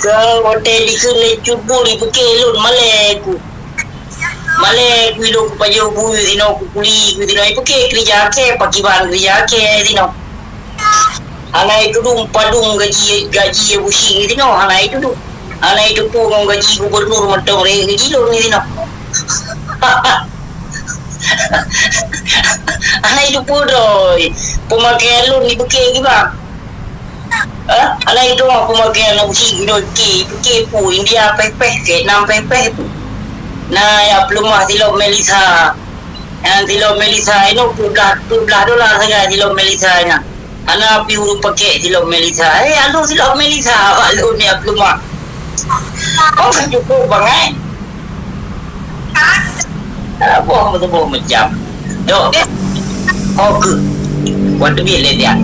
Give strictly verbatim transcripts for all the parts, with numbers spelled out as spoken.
Keu watèe dikheun lé Cut Bul, ipiké lôn malèe ku. Malèe ku ilôn kupajoh bui sinoe, kukuli ku sinoe, ipiké keurija akhé, pakiban keurija akhé sinoe. Hana itudong padum gaji, gaji Abusyik sinoe, hana itudong. Hana iteupeue ngon gaji gubernur mantong rhèk gaji lôn sinoe. Hana iteupeue droe, peumakaian lôn ipiké kiban. Eh, hana iteupeue peumakaian Abusyik droe, ipiké, ipiké peue, India pèh-pèh, Vietnam pèh-pèh peue. Na nyang peuleumah silop Melissa. Nyang silop Melissa inoe peuet blah, peuet blah dolar sagai silop Melissa nyan. Hana pih ureueng pakèk silop Melissa. Eh, aduh silop Melissa, bak lôn nyang peuleumah. Oh, cukup bangai. Ah, boh, boh, boh macam. Dok. Oke. Buat demi lé dia.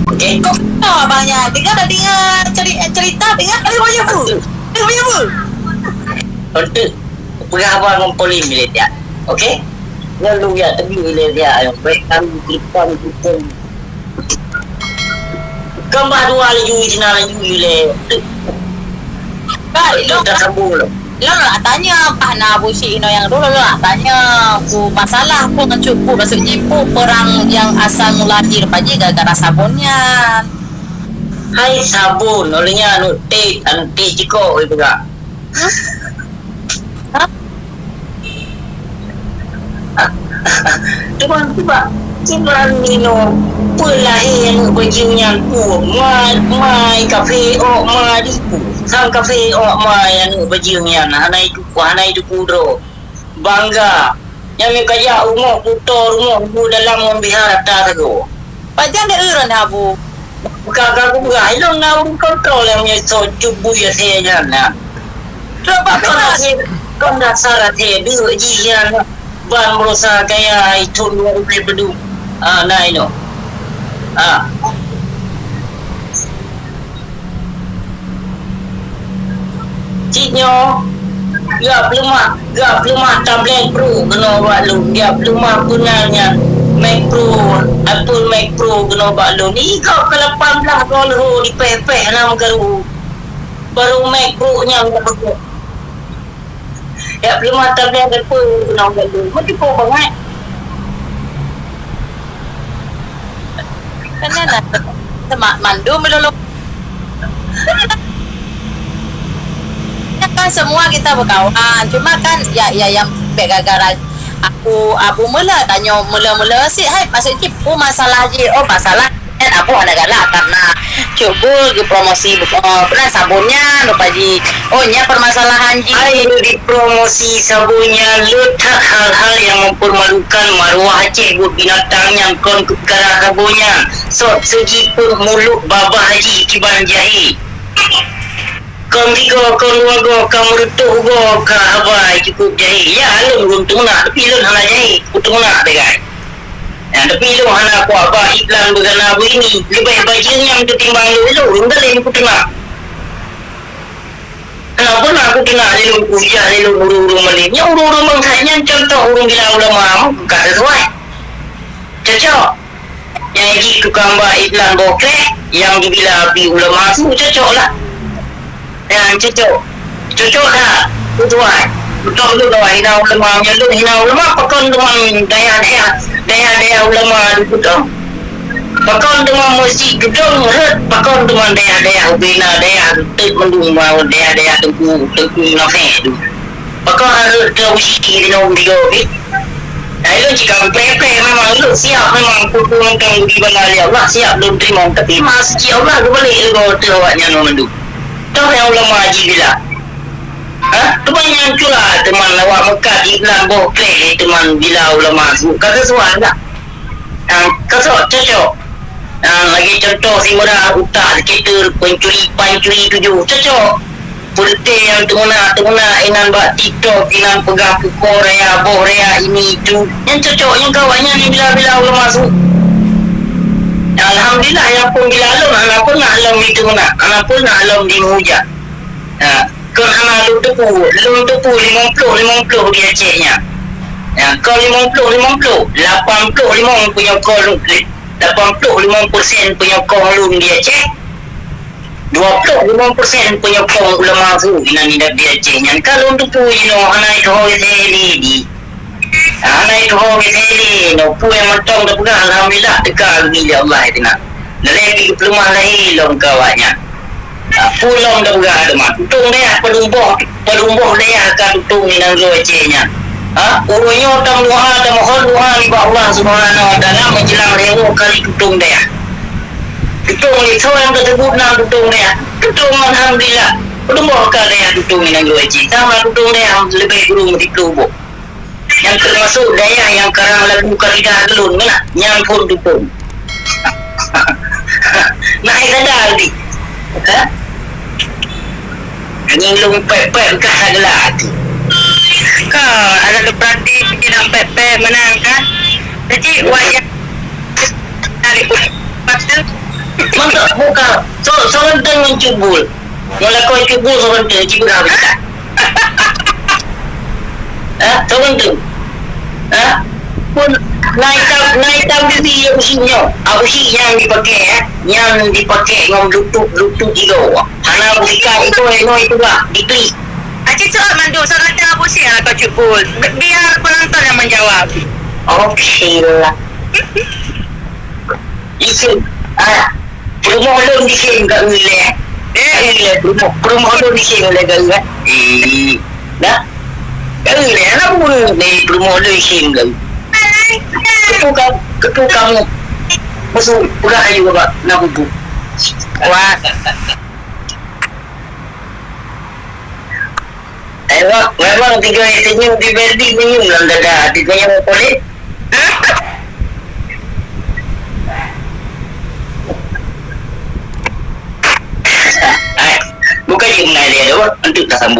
Oke. Kok tahu abangnya? Dengar dah dengar ceri-, cerita, dengar dari mana bu? Dari mana bu? Untuk pegang abang ngumpulin lé dia. Oke? Lalu ya, demi lé dia. Baik kami, kita, kita. Kan bah dua laju, Cina laju ilèe. Kan, lôn, dah sambung lom. Lôn nak tanya, bah na Abusyik inoe nyang dulu, lôn nak tanya, peue masalah peue ngon Cut Bul, maksud jih peue peurang nyang asal mula jih rupa jih gara-gara sabon nyan. Hai sabon, oleh nyan anu teh, anu teh jikok, gitu kan. Hah? Teuma, teuma, teuma nyoe peulahé aneuk bajeueng nyan, peue ma, ma kaphé ôk ma dipu. Sang kaphé ôk ma aneuk bajeueng nyan, hana itu, hana itu kudroe. Bangga. Nyan meuka jak rumoh, kuto rumoh, bu dalam ngon bihar ata sagoe. Pajan deuh ureueng, Abu? Ka, ka kupeugah, ilôn na ureueng kontrol nyang meunyoe Cut Bui asèe nyan na. Trok bak kon bihar. Asèe, kon dasar asèe, duek jih nyan ban berusaha kaya ai thon dua ribèe padum. Ah, na inoe. Ah. Cit nyoe, geupeulumah, geupeulumah tablet Pro keunoe bak lôn, geupeulumah peue nan nyan, Mac Pro, Apple Mac Pro keunoe bak lôn. Ih, gob ka lapan blah goe leuho dipèh-pèh lam karu. Baru Mac Pro nyan ka peubuet. Yak peulumah tablet Apple keunoe bak lôn. Meuteupeu bangai. Kan nyan na, semak mandum lolo. Kan semua kita berkawan, cuma kan ya, ya yang bèk gara-gara aku, aku mula tanyoe mula-mula sih, hai, maksud jih, oh, masalah jih, oh, masalah kan aku hana galak karena Cut Bul geupromosi, eh, peue nan sabon nyan, rupa jih. Oh, nyan permasalahan jih. Hai, dipromosi sabon nyan le that hal-hal yang mempermalukan maruah Aceh buet binatang nyang kon keu peukara sabon nyan. Sot seugi peuet mulok babah jih kiban jahé. Kon sigoe, kon dua goe, ka meureutôh goe ka haba jikuk jahé. Ya, lôn, lôn teunak, tapi lôn hana jahé, kuteunak sagai. Ya, tapi lôn hana kuaba iklan beugana beuini. Leubeh bajeueng nyan ketimbang lôn, lôn, lôn galeng kuteunak. Kenapa nak aku kena lé lôn kujah lé lôn ureueng-ureueng malém? Nyan ureueng-ureueng bansa nyan contoh ureueng bila ulama meuh ka sesuai. Cocok. Nyang jih tukang ba iklan boh kréh, nyang jibila api ulama su cocok lah. Nyan cocok. Cocok that. Sesuai. Beutôi lôn awak hina ulama, nyan lôn hina ulama, pakon teuma dayah-dayah, dayah-dayah ulama dipeudong. Pakon teuma meuseujid geudong rhot, pakon teuma dayah-dayah ubena dayah reutot mandum, dayah-dayah teungku, teungku munafék tu. Pakon rhot keu uji di lom di gob. Nah, ilôn cit ka meupreh-preh memang, ilôn siap memang peue-peue mantong geubri bala lé Allah, siap lôn teurimong. Tapi ma seuci Allah geubalek lé gob teuh awaknyan mandum. Toh nyang ulama jibila. Hah? Teuma nyang cula teuma awak meukat iklan boh kréh teuma bila ulama su. Ka sesuai tak? Ha, ka sok cocok. Ha, lagèe contoh si Murah utak kita pencuri, pancuri tujoh. Cocok. Peureté nyang teumeunak-teumeunak inan bak TikTok, inan peugah pukon raya, boh raya, ini itu. Nyang cocok, nyang ka awaknyan nyang bila-bila ulôn masuk. Alhamdulillah, nyang pun bila lôn, hana pernah lom diteumeunak, hana pernah lom dimeuhujat. Ha, kon hana lôn teupeu, lôn teupeu limong ploh, limong ploh di Aceh nyan. Ya, kon limong ploh, limong ploh, lapan ploh limong peunyoe kon lôn, lapan ploh limong persen peunyoe kon lôn di Aceh. Dua ploh limong persen peunyoe kong ulama su inan di Aceh nyan ka lôn teupeue jinoe hana ituho geuseuleh di. Hana ituho geuseuleh no peue nyang mantong teupeugah alhamdulillah teuka geumi lé Allah itu na. Dalai pi geupeuleumah lahé lom keu awaknyan. Peue lom teupeugah teuma tutong dayah peudumboh Padum boh dayah ka tutong di nanggroe Aceh nyan. Ha? Uroe nyoe tameudoa, tamohon doa nibak Allah Subhanahu Wa Taala menjelang lhèe kali tutong dayah. Tutong lé soe nyang teuseubut nan tutong dayah. Tutong alhamdulillah. Padum boh ka dayah tutong di nanggroe Aceh. Sama tutong dayah leubeh guru meusiploh boh. Nyang teumasok dayah nyang karang lagu kasidah geulon meunan, nyan phon tutong. Nah, hai sadar di. Ha? Ngieng lôn pèk-pèk beukah sagala tu. Ka, ada lôn peurati pike lam pèk-pèk meunan kan. Jadi wajah dari mata. Mantap, buka. So, so ganteng ngon Cut Bul. Ngon lakoe Cut Bul so ganteng, ci peugah beukah. Ha? So ganteng. Ha? Pun na itam, na itam bibi ya usi nyoe. Ah, usi nyang dipakai, eh. Nyang dipakai ngon bluetooth, bluetooth jilo. Hana buka itu, eh, no itu bah, diklik. Aci soal mandum, soal tanya Abu Syekh lah kau Cut Bul. Bi-, biar penonton yang menjawab. Oke lah. Isim. Ah, peurumoh lôn di Sim ka ulèe. Eh, ulèe peurumoh, peurumoh lôn di Sim ulèe ka ulèe. Eh, dah. Ka ulèe, anak muda di peurumoh lôn di Sim ka. Ketu ka, ketu kamu. Musuh, peugah ayu bak, nak bubu. Wah. Memang, memang tiga senyum di Verdi senyum dalam dada, hati senyum kulit. Bukan je mengalir, untuk tak sambung.